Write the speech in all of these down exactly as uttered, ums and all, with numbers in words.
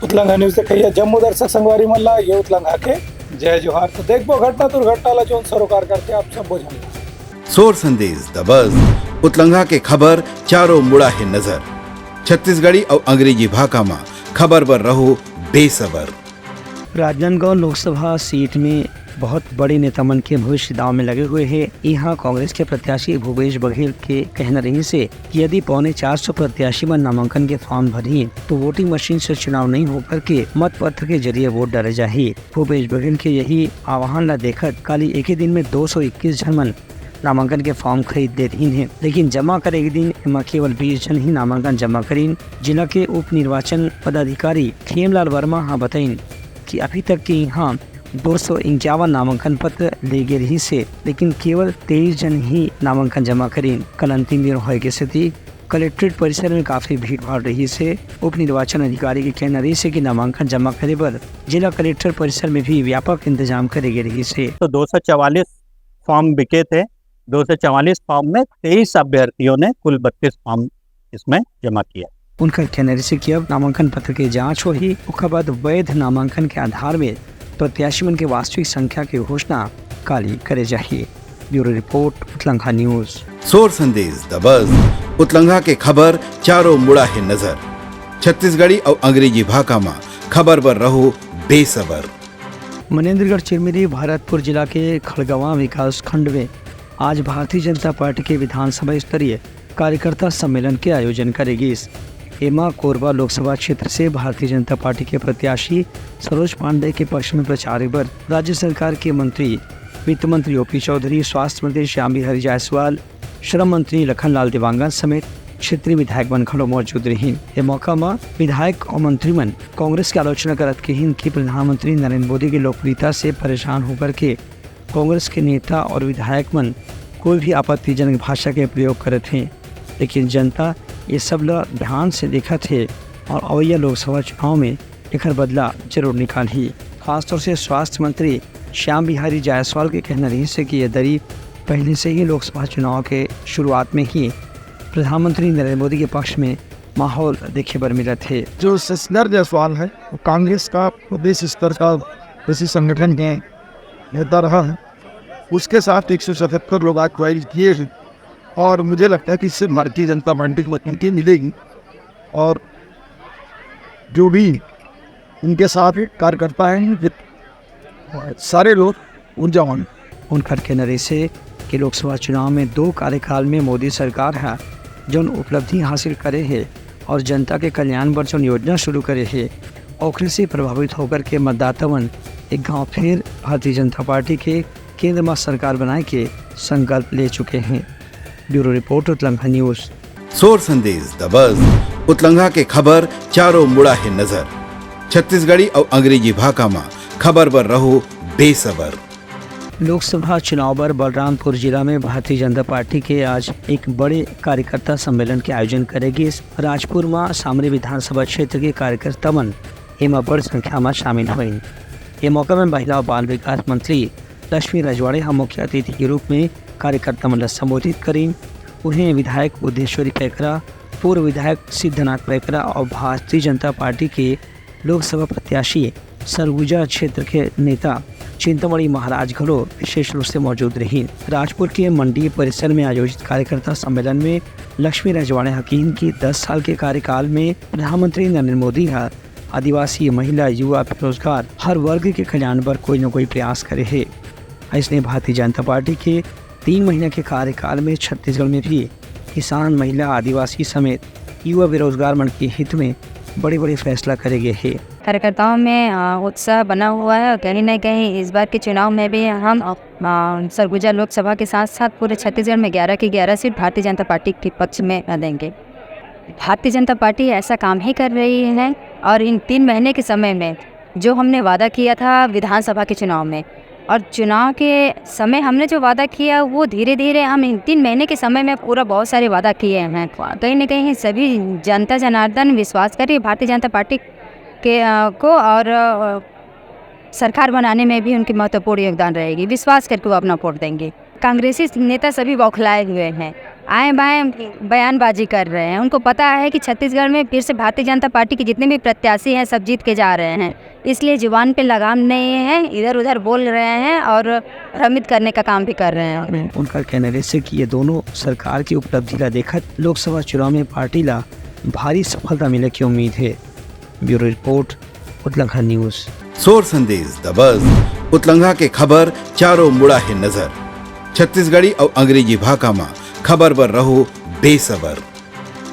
उतलंघा news देखइया जम्मो दर्शक संगवारी मन ला ये उतलंघा के जय जोहार। तो देखबो घटना दुर्घटना ला जोन सरोकार करके आप सब बोझन। सोर संदेश दबस उतलंघा के खबर चारों मुड़ा हे नजर। छत्तीसगढ़ी अउ अंग्रेजी भाखा म खबर बर रहो बेसबर। राजनांदगांव लोकसभा सीट में बहुत बड़े नेता मन के भविष्य दाव में लगे हुए हे। यहाँ कांग्रेस के प्रत्याशी भूपेश बघेल के कहना रहिस हे कि यदि पौने चार सौ प्रत्याशी मन नामांकन के फॉर्म भरही तो वोटिंग मशीन से चुनाव नहीं होकर के मत पत्र के जरिए वोट डाले जाही। भूपेश बघेल के यही आह्वान ला देखत काली एक ही दिन में दो सौ इक्कीस झन मन नामांकन के फॉर्म खरीद दे रहिन हे, लेकिन जमा करे के दिन एमा केवल बीस झन ही नामांकन जमा करिन। जिला के उप निर्वाचन पदाधिकारी खेमलाल वर्मा ह बताइन कि अभी तक के यहाँ दो सौ इक्यावन नामांकन पत्र ले गे रहिस हे, लेकिन केवल तेईस झन ही नामांकन जमा करिन। कल अंतिम दिन होए के सेती कलेक्ट्रेट परिसर में काफी भीड़ भाड़ रहिस हे। उप निर्वाचन अधिकारी के कहना रहिस हे कि नामांकन जमा करे बर जिला कलेक्टर परिसर में भी व्यापक इंतजाम करे गे रहिस हे। तो दो सौ चवालीस फॉर्म बिके थे। दो सौ चवालीस फॉर्म में तेईस अभ्यर्थियों ने कुल बत्तीस फॉर्म इसमें जमा किया। उनकर कहना रहिस हे कि अब नामांकन पत्र के जांच होही, ओकर बाद वैध नामांकन के आधार में प्रत्याशी मन के वास्तविक संख्या के घोषणा काली करे जाही। Bureau report, Utlanga news. सोर संदेश दबस उतलंघा के खबर चारों मुड़ा हे नजर। छत्तीसगढ़ी अउ अंग्रेजी भाखा म खबर बर रहो बेसबर। मनेंद्रगढ़ चिरमिरी भरतपुर जिला के खड़गवां विकास खंड में आज भारतीय जनता पार्टी के विधानसभा स्तरीय कार्यकर्ता सम्मेलन के आयोजन करे गिस। एमा कोरबा लोकसभा क्षेत्र से भारतीय जनता पार्टी के प्रत्याशी सरोज पांडे के पक्ष में प्रचार बर राज्य सरकार के मंत्री, वित्त मंत्री ओपी चौधरी, स्वास्थ्य मंत्री श्याम बिहारी जायसवाल, श्रम मंत्री लखनलाल देवांगन समेत क्षेत्रीय विधायक मन घलो मौजूद रहिन। ए मौका म विधायक अउ मंत्री मन कांग्रेस के आलोचना करत कहिन कि प्रधानमंत्री नरेंद्र मोदी के लोकप्रियता से परेशान होकर के कांग्रेस के नेता और विधायक मन कोई भी आपत्तिजनक भाषा के प्रयोग करत हें, लेकिन जनता ये सब ल ध्यान से देखत हे और अवइया लोकसभा चुनाव में एकर बदला जरूर निकालही। खासतौर से स्वास्थ्य मंत्री श्याम बिहारी जायसवाल के कहना रहिस हे कि ये दरी पहले से ही लोकसभा चुनाव के शुरुआत में ही प्रधानमंत्री नरेंद्र मोदी के पक्ष में माहौल देखे बर मिलत हे। जो शशिधर जायसवाल है, वो कांग्रेस का प्रदेश स्तर का किसी संगठन के नेता रहा है, उसके साथ एक सौ सतहत्तर लोग आज ज्वाइन किए हैं और मुझे लगता है कि इससे भारतीय जनता पार्टी को मजबूती मिलेगी और जो भी उनके साथ कार्यकर्ता हैं, सारे लोग ऊर्जावान। उनकर कहना रहिस हे कि लोकसभा चुनाव में दो कार्यकाल में मोदी सरकार ह जौन उपलब्धि हासिल करे हे और जनता के कल्याण बर जौन योजना शुरू करे हे, ओखरे से प्रभावित होकर के मतदाता मन एक घांव फेर भारतीय जनता पार्टी के केंद्र म सरकार बनाए के संकल्प ले चुके हें। Bureau report, Utlanga news. सोर संदेश दबस उतलंघा के खबर चारों मुड़ा हे नजर। छत्तीसगढ़ी अउ अंग्रेजी भाखा म खबर बर रहो बेसबर। लोकसभा चुनाव बर बलरामपुर जिला में भारतीय जनता पार्टी के आज एक बड़े कार्यकर्ता सम्मेलन के आयोजन करे गिस। राजपुर म सामरी विधानसभा क्षेत्र के कार्यकर्ता मन एमा बड़ संख्या म शामिल होइन। ये मौका में महिला अउ बाल विकास मंत्री लक्ष्मी रजवाड़े ह मुख्य अतिथि के रूप में कार्यकर्ता मन ल संबोधित करिन। उहें विधायक उद्देश्वरी पैकरा, पूर्व विधायक सिद्धनाथ पैकरा और भारतीय जनता पार्टी के लोकसभा प्रत्याशी सरगुजा क्षेत्र के नेता चिंतामणि महाराज घलो विशेष रूप से मौजूद रहिन। राजपुर के मंडी परिसर में आयोजित कार्यकर्ता सम्मेलन में लक्ष्मी रजवाड़े ह किहिन कि दस साल के कार्यकाल में प्रधानमंत्री नरेंद्र मोदी ह आदिवासी, महिला, युवा, बेरोजगार हर वर्ग के कल्याण बर कोई न कोई प्रयास करे हे। अइसने भारतीय जनता पार्टी के तीन महीना के कार्यकाल में छत्तीसगढ़ में भी किसान, महिला, आदिवासी समेत युवा बेरोजगार मन के हित में बड़े-बड़े फैसला करे गए हे। कार्यकर्ताओं में, अ, उत्साह बना हुआ है और कहीं न कहीं इस बार के चुनाव में भी हम, अ, सरगुजा लोकसभा के साथ-साथ पूरे छत्तीसगढ़ में ग्यारह की ग्यारह सीट भारतीय जनता पार्टी के पक्ष में देंगे। भारतीय जनता पार्टी ऐसा काम ही कर रही है और इन तीन महीने के समय में जो हमने वादा किया था विधानसभा के चुनाव में, और चुनाव के समय हमने जो वादा किया, वो धीरे-धीरे हम इन तीन महीने के समय में पूरा बहुत सारे वादा किए हैं। कहीं न कहीं सभी जनता जनार्दन विश्वास कर रही है भारतीय जनता पार्टी के, अ, को, और, अ, सरकार बनाने में भी उनकी महत्वपूर्ण योगदान रहेगी। विश्वास करके वो अपना वोट देंगे। कांग्रेसी नेता सभी बौखलाए हुए हैं। आए बाएं बयानबाजी कर रहे हैं। उनको पता है कि छत्तीसगढ़ में फिर से भारतीय जनता पार्टी के जितने भी प्रत्याशी हैं, सब जीत के जा रहे हैं, इसलिए जुबान पे लगाम नहीं है, इधर उधर बोल रहे हैं और भ्रमित करने का काम भी कर रहे हैं। उनका कहना रहिसे कि ये दोनों सरकार की उपलब्धि ला देखत लोकसभा चुनाव में पार्टी ला भारी सफलता मिले की उम्मीद है। Bureau report, Utlanga news. सोर संदेश दबस, उतलंघा के खबर चारों मुड़ा है नजर। छत्तीसगढ़ी अउ अंग्रेजी भाखा म खबर बर रहो बेसबर।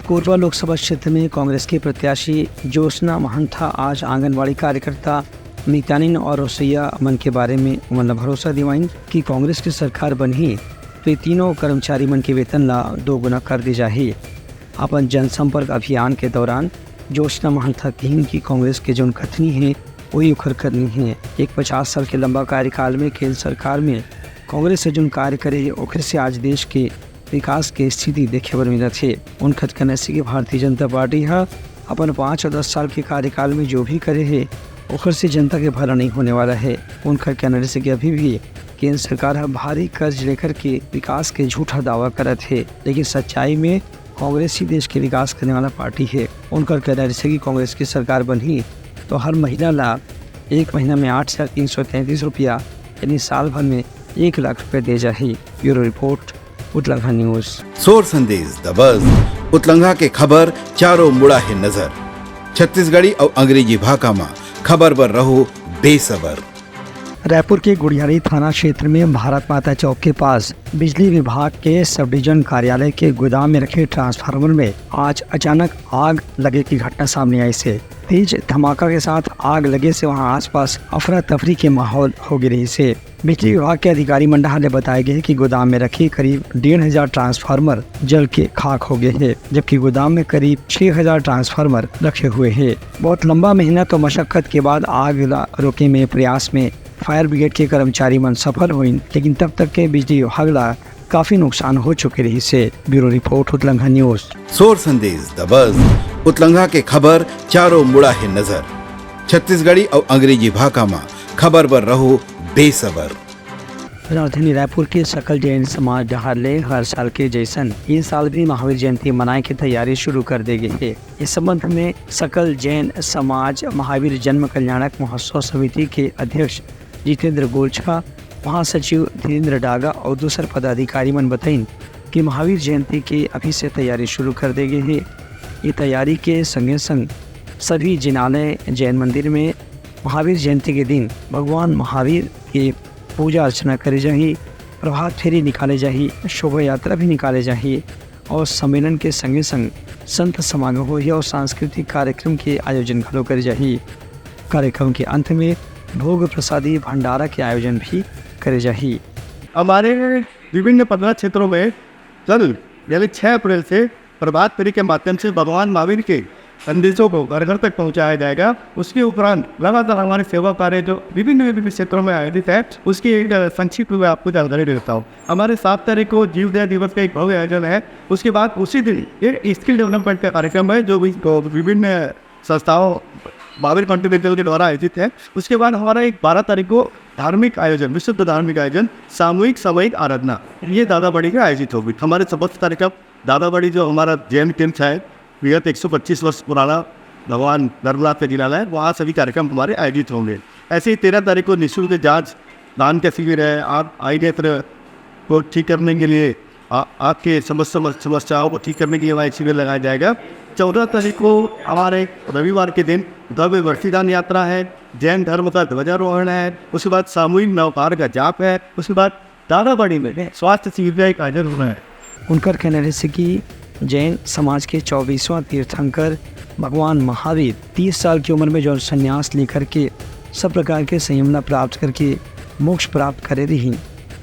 कोरबा लोकसभा क्षेत्र में कांग्रेस के प्रत्याशी ज्योत्सना महंथा आज आंगनबाड़ी कार्यकर्ता, मितानिन और रसोईया मन के बारे में उमन ला भरोसा दिवाइन कि कांग्रेस की सरकार बनही तो ये तीनों कर्मचारी मन के वेतन ला दो गुना कर दी जाही। अपन जनसंपर्क अभियान के दौरान ज्योत्सना महंथा कहिन कि कांग्रेस के जोन कथनी हे, वही ओखर करनी हे। एक पचास साल के लंबा कार्यकाल में केंद्र सरकार में कांग्रेस से जोन कार्य करे हे, ओखर से आज देश के विकास के स्थिति देखे बर मिलत हे। उनखर कहना रहिसे कि भारतीय जनता पार्टी ह अपन पाँच और दस साल के कार्यकाल में जो भी करे हे, ओखर से जनता के भला नहीं होने वाला है। उनखर कहना रहिसे कि अभी भी केंद्र सरकार ह भारी कर्ज लेकर के विकास के झूठा दावा करत हे, लेकिन सच्चाई में कांग्रेस ही देश के विकास करने वाला पार्टी हे। उनखर कहना रहिसे कि कांग्रेस की सरकार बनही तो हर महीना ला एक महीना में आठ हजार तीन सौ तैंतीस रुपया, यानी साल भर में एक लाख रुपया दे जाही। Bureau report, Utlanga news. सोर संदेश दबस, उतलंघा के खबर चारों मुड़ा है नजर। छत्तीसगढ़ी अउ अंग्रेजी भाखा म खबर बर रहो बेसबर। रायपुर के गुढ़ियारी थाना क्षेत्र में भारत माता चौक के पास बिजली विभाग के सब डिवीजन कार्यालय के गोदाम में रखे ट्रांसफार्मर में आज अचानक आग लगे की घटना सामने आइसे। तेज धमाका के साथ आग लगे से वहां आसपास अफरा तफरी के माहौल हो गे रहिसे। बिजली विभाग के अधिकारी मन डहार ले बताए गे कि गोदाम में रखे करीब डेढ़ हजार ट्रांसफार्मर जल के खाक हो गे हे, जबकि गोदाम में करीब छह हजार ट्रांसफार्मर रखे हुए हे। बहुत लंबा मेहनत और मशक्कत के बाद आग ला रोके में प्रयास में फायर ब्रिगेड के कर्मचारी मन सफल होइन, लेकिन तब तक के बिजली विभाग ला काफी नुकसान हो चुके रहिसे। Bureau report, Utlanga news. सोर संदेश दबस, उतलंघा के खबर चारों मुड़ा है नजर। छत्तीसगढ़ी अउ अंग्रेजी भाखा म खबर बर रहो बेसबर। राजधानी रायपुर के सकल जैन समाज डहार ले हर साल के जैसन इन साल भी महावीर जयंती मनाए के तैयारी शुरू कर दे गे हे। इस संबंध में सकल जैन समाज महावीर जन्म कल्याणक महोत्सव समिति के अध्यक्ष जितेंद्र गोलछा, महासचिव धीरेंद्र डागा और दूसर पदाधिकारी मन बताइन कि महावीर जयंती के अभी से तैयारी शुरू कर दे गे हे। ये तैयारी के संगे संग सभी जिनालय जैन मंदिर में महावीर जयंती के दिन भगवान महावीर के पूजा अर्चना करे जाही, प्रभात फेरी निकाले जाही, शोभा यात्रा भी निकाले जाही और सम्मेलन के संगे संग संत समागम होही और सांस्कृतिक कार्यक्रम के आयोजन घलो करे जाही। कार्यक्रम के अंत में भोग प्रसादी भंडारा के आयोजन भी करे जाही। हमारे विभिन्न पन्द्रह क्षेत्रों में कल यानी छह अप्रैल से प्रभात फेरी के माध्यम से भगवान महावीर के संदेशों को घर घर तक पहुंचाया जाएगा। उसके उपरांत लगातार हमारे सेवा कार्य जो विभिन्न विभिन्न क्षेत्रों में आयोजित है, उसकी एक संक्षिप्त में आपको जानकारी देता हूँ। हमारे सात तारीख को जीव दया दिवस का एक भव्य आयोजन है। उसके बाद उसी दिन एक स्किल डेवलपमेंट का कार्यक्रम है जो विभिन्न संस्थाओं महावीर कॉन्टिनेंटल के द्वारा आयोजित है। उसके बाद हमारा एक बारह तारीख को धार्मिक आयोजन, विशुद्ध धार्मिक आयोजन, सामूहिक सामूहिक आराधना, ये दादाबाड़ी का आयोजित होगी। हमारे समस्त कार्यक्रम दादाबाड़ी जो हमारा जैन तीर्थ है, विगत एक सौ पच्चीस वर्ष पुराना भगवान धर्मनाथ का जिला है, वहाँ सभी कार्यक्रम हमारे आयोजित होंगे। ऐसे ही तेरह तारीख को निःशुल्क जांच दान का शिविर है। आप आई नेत्र को ठीक करने के लिए आ, आपके समस्त समस्याओं को ठीक करने के लिए वहाँ एक शिविर लगाया जाएगा। चौदह तारीख को हमारे रविवार के दिन भव्य बरसीदान यात्रा है, जैन धर्म का ध्वजारोहण है, उसके बाद सामूहिक नवकार का जाप है, उसके बाद दादाबाड़ी में स्वास्थ्य शिविर का एक आयोजन होना है। उनकर कहना रहिसे कि जैन समाज के चौबीसवां तीर्थंकर भगवान महावीर तीस साल की उम्र में जो संन्यास लेकर के सब प्रकार के संयम ला प्राप्त करके मोक्ष प्राप्त करे रहिन,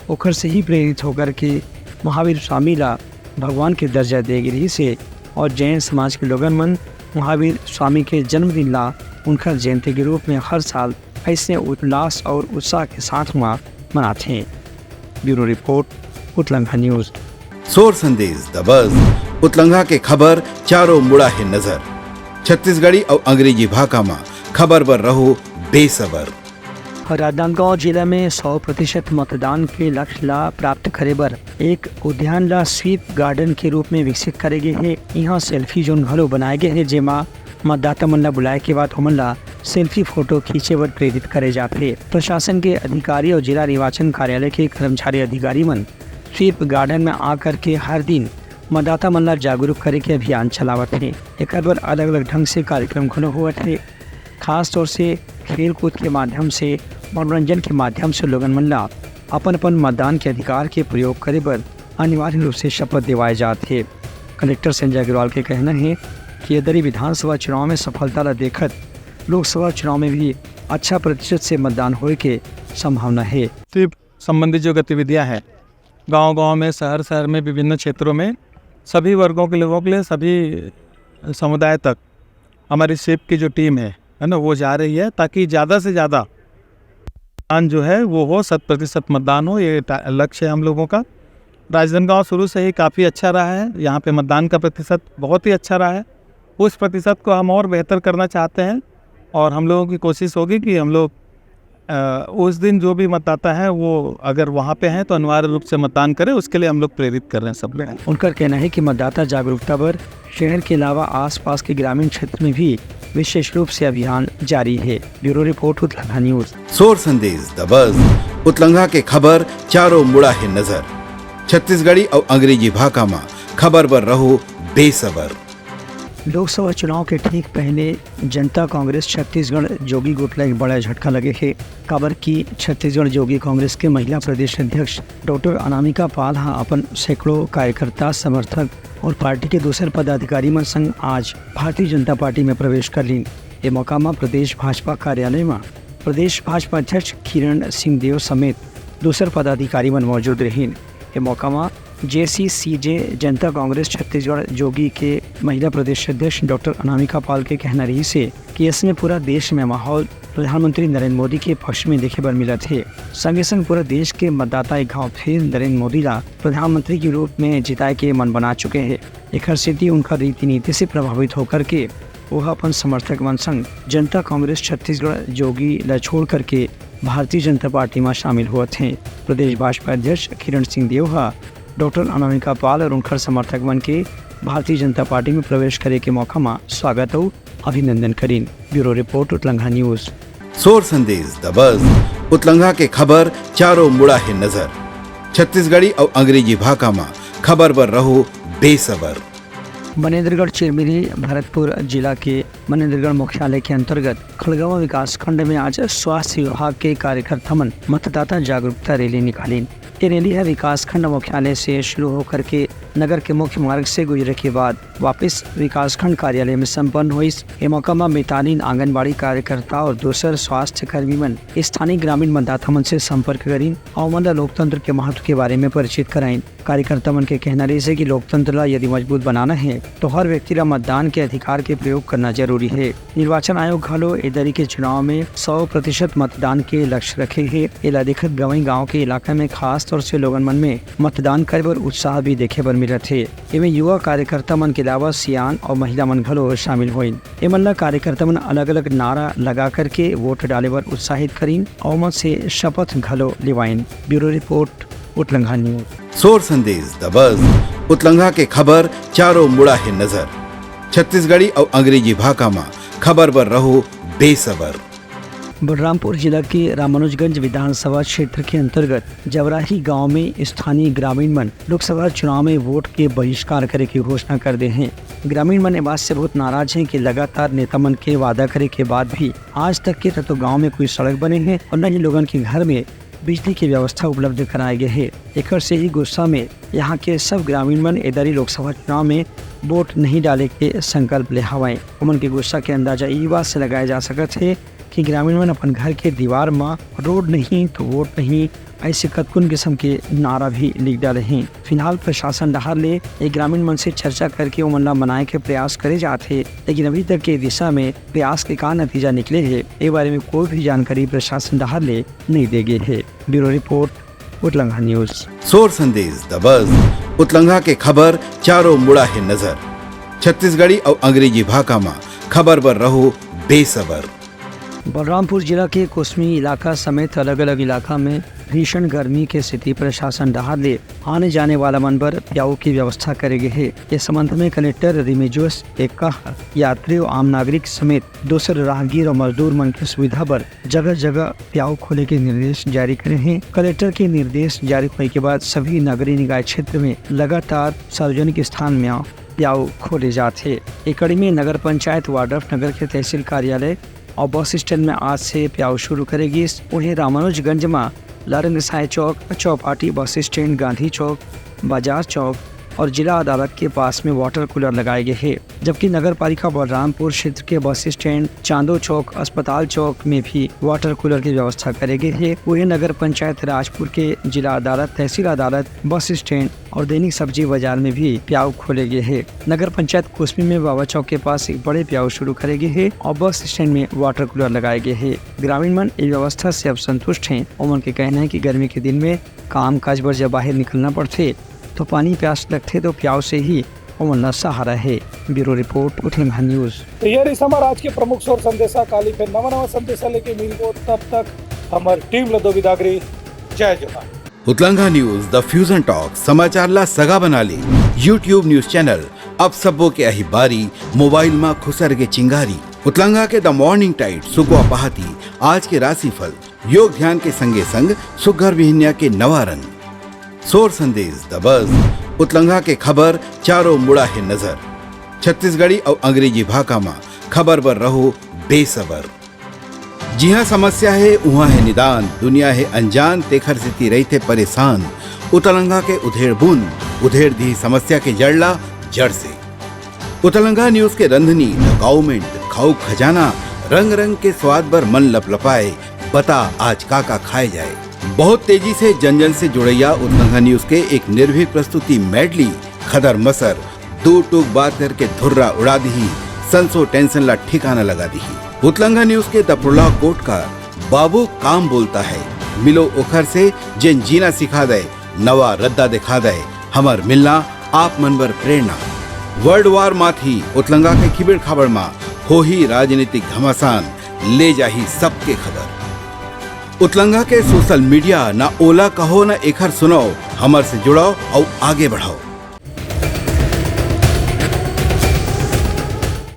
ओखर से ही प्रेरित होकर के महावीर स्वामी ला भगवान के दर्जा दे गे रहिसे और जैन समाज के लोगन मन महावीर स्वामी के जन्मदिन ला उनकर जयंती के रूप में हर साल ऐसने उल्लास और उत्साह के साथ हुआ मनाथे। Bureau report, Utlanga news. सोर संदेश दबस, उतलंघा के खबर चारों मुड़ा है नजर। छत्तीसगढ़ी अउ अंग्रेजी भाखा म खबर बर रहो बेसबर। राजनांदगांव जिला में सौ प्रतिशत मतदान के लक्ष्य ला प्राप्त करे बर एक उद्यान ला स्वीप गार्डन के रूप में विकसित करे गे हे। इहाँ सेल्फी जोन घलो बनाए गे हे, जेमा मतदाता मन ला बुलाए के बाद ओमन ला सेल्फी फोटो खींचे बर प्रेरित करे जाथे। प्रशासन के अधिकारी और जिला निर्वाचन कार्यालय के कर्मचारी अधिकारी मन स्वीप गार्डन में आकर के हर दिन मतदाता मन ला जागरूक करे के अभियान चलावत हे। एकर बर अलग-अलग ढंग से कार्यक्रम घलो होवत हे। खास तौर से खेल कूद के माध्यम से, मनोरंजन के माध्यम से लोगन मन ला अपन-अपन मतदान के अधिकार के प्रयोग करे बर अनिवार्य रूप से शपथ दिवाए जात हे। कलेक्टर संजय अग्रवाल के कहना हे कि ये दरी विधानसभा चुनाव में सफलता ला देखत लोकसभा चुनाव में भी अच्छा प्रतिशत से मतदान होए के संभावना हे। स्वीप संबंधी जो गतिविधियां हैं, गांव-गांव में, शहर-शहर में, विभिन्न क्षेत्रों में सभी वर्गों के लोगों के लिए, सभी समुदाय तक हमारी स्वीप की जो टीम है, है ना, वो जा रही है, ताकि ज़्यादा से ज़्यादा मतदान जो है, वो हो, शत प्रतिशत मतदान हो, ये टा-, लक्ष्य है हम लोगों का। राजनांदगांव शुरू से ही काफ़ी अच्छा रहा है, यहाँ पे मतदान का प्रतिशत बहुत ही अच्छा रहा है। उस प्रतिशत को हम और बेहतर करना चाहते हैं और हम लोगों की कोशिश होगी कि हम लोग, अ, उस दिन जो भी मतदाता है, वो अगर वहाँ पे हैं, तो अनिवार्य रूप से मतदान करें, उसके लिए हम लोग प्रेरित कर रहे हैं सब लोग। उनकर कहना है कि मतदाता जागरूकता बर शहर के अलावा आसपास के ग्रामीण क्षेत्र में भी विशेष रूप से अभियान जारी है। Bureau report, Utlanga news. सोर संदेश दबस, उतलंघा के खबर चारों मुड़ा है नजर। छत्तीसगढ़ी अउ अंग्रेजी भाखा म खबर बर रहो बेसबर। लोकसभा चुनाव के ठीक पहले जनता कांग्रेस छत्तीसगढ़ जोगी गुट ला एक बड़ा झटका लगे हे, काबर कि छत्तीसगढ़ जोगी कांग्रेस के महिला प्रदेश अध्यक्ष डॉक्टर अनामिका पाल ह अपन सैकड़ों कार्यकर्ता, समर्थक और पार्टी के दूसर पदाधिकारी मन संग आज भारतीय जनता पार्टी में प्रवेश कर लीन। ए मौका म प्रदेश भाजपा कार्यालय म प्रदेश भाजपा अध्यक्ष किरण सिंह देव समेत दूसर पदाधिकारी मन मौजूद रहिन। ए मौका म जेसीसीजे जनता कांग्रेस छत्तीसगढ़ जोगी के महिला प्रदेश अध्यक्ष डॉक्टर अनामिका पाल के कहना रहिस हे कि इसमें पूरा देश में माहौल प्रधानमंत्री नरेंद्र मोदी के पक्ष में देखे बर मिलत हे। संगे संग पूरा देश के मतदाता एक घाव फिर नरेंद्र मोदी ला प्रधानमंत्री के रूप में जिताए के मन बना चुके हे। एखर सेती उनका रीति नीति से प्रभावित होकर के वो अपन समर्थक मन संग जनता कांग्रेस छत्तीसगढ़ जोगी ला छोड़ करके भारतीय जनता पार्टी में शामिल होत हे। प्रदेश भाजपा अध्यक्ष किरण सिंह देव ह डॉक्टर अनामिका पाल और उनकर समर्थक मन के भारतीय जनता पार्टी में प्रवेश करे के मौका म स्वागत अउ अभिनंदन करिन। Bureau report, Utlanga news. सोर संदेश दबस, उतलंघा के खबर चारों मुड़ा है नजर। छत्तीसगढ़ी अउ अंग्रेजी भाखा म खबर बर रहो बेसबर। मनेंद्रगढ़ चिरमिरी भरतपुर जिला के मनेंद्रगढ़ मुख्यालय के अंतर्गत खड़गवां विकासखंड में आज स्वास्थ्य विभाग के कार्यकर्ता मन मतदाता जागरूकता रैली निकालिन। ये रैली ह विकासखंड मुख्यालय से शुरू होकर के नगर के मुख्य मार्ग से गुजरे के बाद वापस विकासखंड कार्यालय में संपन्न होइस। ए मौका म मितानिन आंगनबाड़ी कार्यकर्ता और दूसर स्वास्थ्य कर्मी मन स्थानीय ग्रामीण मतदाता मन से संपर्क करिन और मन ल लोकतंत्र के महत्व के बारे में परिचित कराइन। कार्यकर्ता मन के कहना रहिस हे कि लोकतंत्र ला यदि मजबूत बनाना हे, तो हर व्यक्ति ला मतदान के अधिकार के प्रयोग करना जरूरी हे। निर्वाचन आयोग घलो ए दरी के चुनाव में सौ प्रतिशत मतदान के लक्ष्य रखे हे। एला देखत गंवई गांव के इलाका में खास तौर से लोगन मन में मतदान करे बर उत्साह भी देखे बर मिलत हे। एमे युवा कार्यकर्ता मन के अलावा सियान और महिला मन घलो शामिल होइन। एमन ला कार्यकर्ता मन अलग-अलग नारा लगा करके वोट डाले बर उत्साहित करिन और ओमन से शपथ घलो लेवाइन। Bureau report, Utlanga news. सोर संदेश दबस, उतलंघा के खबर चारों मुड़ा है नजर। छत्तीसगढ़ी अउ अंग्रेजी भाखा म खबर बर रहो बेसबर। बलरामपुर जिला के रामानुजगंज विधानसभा क्षेत्र के अंतर्गत जवराही गांव में स्थानीय ग्रामीण मन लोकसभा चुनाव में वोट के बहिष्कार करे के घोषणा कर दे हैं। ग्रामीण मन ए बात से बहुत नाराज हैं कि लगातार नेता मन के वादा करे के बाद भी आज तक के न तो गांव में कोई सड़क बने हैं और न ही लोगन के घर में बिजली की व्यवस्था उपलब्ध कराए गए है। एकर से ही गुस्सा में यहाँ के सब ग्रामीण मन ए दरी लोकसभा चुनाव में वोट नहीं डाले के संकल्प ले हवय। उमन के गुस्सा के अंदाजा ई बात से लगाए जा सकत है कि ग्रामीण मन अपन घर के दीवार म "रोड नहीं तो वोट नहीं", ऐसे कतकुन किस्म के नारा भी लिख डाले हैं। फिलहाल प्रशासन डहार ले ए ग्रामीण मन से चर्चा करके ओमन ला मनाए के प्रयास करे जात हे, लेकिन अभी तक के दिशा में प्रयास के का नतीजा निकले हे, ए बारे में कोई भी जानकारी प्रशासन डहार ले नहीं दे गे हे। Bureau report, Utlanga news. सोर संदेश दबस, उतलंघा के खबर चारों मुड़ा है नजर। छत्तीसगढ़ी अउ अंग्रेजी भाखा म खबर बर रहो बेसबर। बलरामपुर जिला के कुसमी इलाका समेत अलग-अलग इलाका में भीषण गर्मी के सेती प्रशासन डहार ले आने जाने वाला मन बर प्याऊ के व्यवस्था करे गे हे। ए संबंध में कलेक्टर रिमेजुअस एक्का ह यात्री अउ आम नागरिक समेत दूसर राहगीर अउ मजदूर मन के सुविधा बर जगह-जगह प्याऊ खोले के निर्देश जारी करे हे। कलेक्टर के निर्देश जारी होए के बाद सभी नगरीय निकाय क्षेत्र में लगातार सार्वजनिक स्थान में प्याऊ खोले जात हे। ए कड़ी में नगर पंचायत वाड्रफनगर के तहसील कार्यालय अउ बस स्टैंड में आज से प्याऊ शुरू करे गिस। उहें, रामानुजगंज में लारंगसाय चौक, चौपाटी, बस स्टैंड, गांधी चौक, बाजार चौक अउ जिला अदालत के पास में वाटर कूलर लगाए गे हे, जबकि नगर पालिका बलरामपुर क्षेत्र के बस स्टैंड, चांदो चौक, अस्पताल चौक में भी वाटर कूलर के व्यवस्था करे गे हे। उहें, नगर पंचायत राजपुर के जिला अदालत, तहसील अदालत, बस स्टैंड अउ दैनिक सब्जी बाजार में भी प्याऊ खोले गे हे। नगर पंचायत कुसमी में बाबा चौक के पास एक बड़े प्याऊ शुरू करे गे हे अउ बस स्टैंड में वाटर कूलर लगाए गे हे। ग्रामीण मन ए व्यवस्था से अब संतुष्ट हें। ओमन के कहना हे कि गर्मी के दिन में काम काज बर जब बाहिर निकलना पड़थे, तो पानी प्यास लगथे, तो प्याऊ से ही ओमन ला सहारा हे। ब्यूरो रिपोर्ट, उठेमहा न्यूज। तो ये रहिस हमर आज के प्रमुख सोर संदेशा। काली फिर नवा नवा संदेशा लेके मिलबो, तब तक हमर टीम ल दो बिदागरी। जय जोहार। उतलंगा न्यूज, द फ्यूजन टॉक, समाचार ला सगा बना ले। YouTube न्यूज चैनल, अब सबो के अही बारी, मोबाइल मा खुसर के चिंगारी। उतलंगा के द मॉर्निंग टाइड, सुगवा पहाती, आज के राशिफल, योग ध्यान के संगे संग सुग्घर बिहनिया के नवा रंग। सोर संदेश, द बज, उतलंगा के खबर, चारों मुड़ा हे नजर। छत्तीसगढ़ी अउ अंग्रेजी भाखा मा खबर बर रहो बेसबर। जिहाँ समस्या हे, उहाँ हे निदान, दुनिया हे अनजान, तेखर सेती रहिथे परेशान। उतलंगा के उधेड़ बूंद, उधेड़ दिही समस्या के जड़ ला जड़ से। उतलंगा न्यूज के रंधनी, द काउमेंट, खाऊ खजाना, रंग रंग के स्वाद बर मन लपलपाए, बता आज का का खाए जाए। बहुत तेजी से जन जन से जुड़ैया उतलंगा न्यूज के एक निर्भीक प्रस्तुति मेडली, खदर मसर, दू टूक बात करके धुर्रा उड़ा दिही, संसो टेंशन ला ठिकाना लगा दिही। उतलंगा न्यूज के द प्रोलॉग कोट का बाबू काम बोलता है, मिलो ओखर से जेन जीना सिखा दे, नवा रद्दा दिखा दे, हमर मिलना आप मन बर प्रेरणा। वर्ल्ड वार माथी उतलंगा के खिबड़ खाबड़ मा होही राजनीतिक घमासान, ले जाही सबके खबर। उतलंगा के सोशल मीडिया, ना ओला कहो ना एखर सुनाओ, हमर से जुड़ाओ अउ आगे बढ़ाओ।